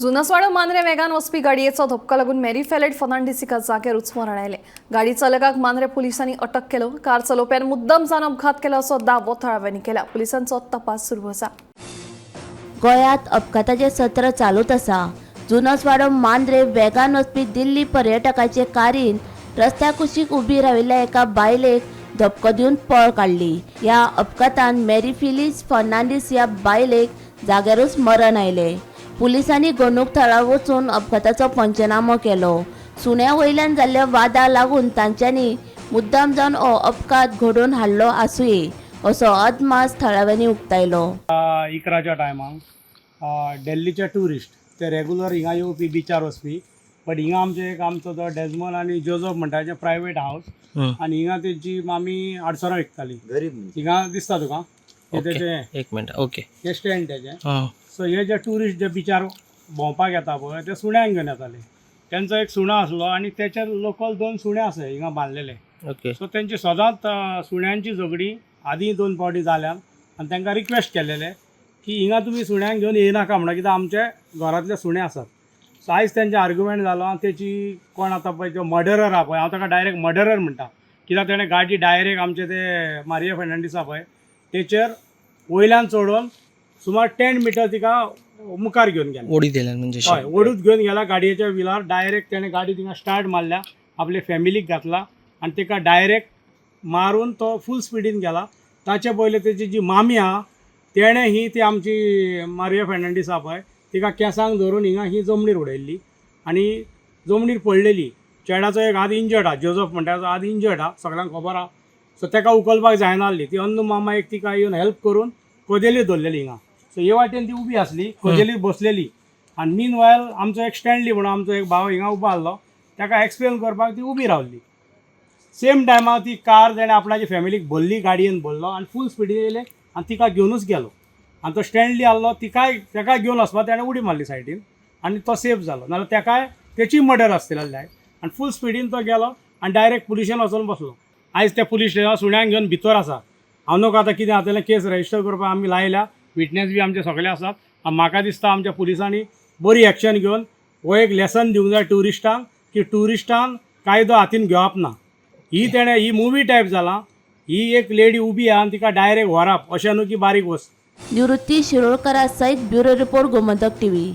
जुनसवाडो मांद्रे वेगान वचपी गाडयेचो धपको लागून मेरी फेलेट फर्नांडीस हिका जाग्यारूच मरण आयलें. गाडी चालकाक मांद्रे पुलिसांनी अटक केलो. कार चलोवप्यान मुद्दम जावन अपघात केला असो दावो थळाव्यांनी केला. पुलिसांचो तपास सुरू आसा. गोंयांत अपघाताचें सत्र चालूच आसा. जुनसवाडो मांद्रे वेगान वचपी दिल्ली पर्यटकाचे कारीन रस्त्या कुशीक उबी राविल्ल्या एका बायलेक धपको दिवन पळ काडली. ह्या अपघातान मेरी फिलीस फर्नांडीस ह्या बायलेक जाग्यारूच मरण आयलें. पुलिसांनी घडणूक थळार वचून अपघाताचो पंचनामो केलो. सुण्या वयल्यान जाल्ल्या वादाक लागून तांच्यांनी मुद्दाम जावन हो अपघात घडोवन हाडलो आसुये असो अदमास थळाव्यांनी उक्तायलो. 11च्या टायमाक दिल्लीचे ट्युरिस्ट ते रेगुलर हिंगा येवपी, बिचार वचपी, बट हिंगा आमचे एक आमचो तो डेजमन आनी जोजफ म्हणटा तेचें प्रायवेट हावस आनी हिंगा तेंची मामी आडसरां विकताली. गरीब मनीस. हिंगा दिसता तुका हे तेचें. एक मिनट, ओके. हे स्टँड तेचें. हां. सो हे जे ट्युरिस्ट जे बिचार भोंवपाक येता पळय, ते सुण्यांक घेवन येताले. तेंचो एक सुणो आसलो आनी तेचे लोकल दोन सुणे आसा हिंगा बांदलेले. सो तेंची सदांच सुण्यांची झगडी आदीं दोन फावटी जाल्यान आनी तांकां रिक्वेस्ट केलेले की हिंगा तुमी सुण्यांक घेवन येयनाका म्हणून, कित्याक आमचे घरांतले सुणे आसात. सो आयज तेंचे आर्ग्युमेंट जालो आनी तेची कोण आतां पळय जो मर्डरर आहा पळय, हांव ताका डायरेक्ट मर्डरर म्हणटा, कित्याक तेणें गाडी डायरेक्ट आमचे ते मारिया फर्नांडीस आहा पळय तेचेर वयल्यान चडोवन सुमार 10 मिटर तिका मुखार घेवन गेले. ओडी दिल्यान म्हणजे? हय, ओडूच घेवन गेला गाडयेच्या विलार. डायरेक्ट तेणें गाडी थिंगा स्टार्ट मारल्या, आपले फॅमिलीक घातला आनी ताका डायरेक्ट मारून तो फूल स्पिडीन गेला. ताचे पयले तेची जी मामी आहा तेणें ही ती आमची मारिया फर्नांडीस आहा पळय तिका केंसांक धरून हिंगा ही जमनीर उडयल्ली आनी जमनीर पडलेली. चेड्याचो एक हात इंजर्ड आहा, जोजफ म्हणटा ताचो हात इंजर्ड आहा, सगळ्यांक खबर आहा. सो ताका उखलपाक जायना आहली. ती अंदू मामा एक तिका येवन हेल्प करून कदेलीर धरलेली हिंगा. सो हे वाटेन ती उबी आसली, कदेलीर बसलेली आनी मीन वायल आमचो एक स्टँडली म्हणून आमचो एक भाव हिंगा उबो आहलो, ताका एक्सप्लेन करपाक ती उबी रावली. सेम टायमार ती कार तेणें आपणाची फॅमिलीक भरली, गाडयेन भरलो आनी फूल स्पिडीन येयले आनी तिका घेवनूच गेलो. आनी तो स्टँडली आहलो, तिकाय ताकाय घेवन वचपा तेणें उडी मारली सायडीन आनी तो सेफ जालो, नाल्यार ताकाय तेची मर्डर आसतली आसली. आनी फूल स्पिडीन तो गेलो आनी डायरेक्ट पुलिशेन वचोन बसलो. आयज त्या पुलीस स्टेशनार सुण्यांक घेवन भितर आसा. हांव नको आतां कितें जातलें. केस रजिस्टर करपाक आमी लायल्या, विटनेस बी आमचे सगळे आसात. आनी म्हाका दिसता आमच्या पुलिसांनी बरी एक्शन घेवन हो एक लेसन दिवंक जाय ट्युरिस्टांक की ट्युरिस्टान कायदो हातीन घेवप ना. ही तेणें ही मुवी टायप जाला. ही एक लेडी उबी आहा आनी तिका डायरेक्ट व्हरप अशें न्हू की बारीक वस्त. निवृत्ती शिरोडकरा सहित ब्युरो रिपोर्ट, गोमंतक टीव्ही.